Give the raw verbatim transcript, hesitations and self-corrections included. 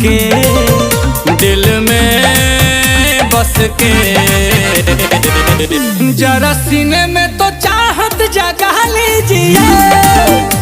के, दिल में बस के। जरा सीने में तो चाहत जगा लीजिए।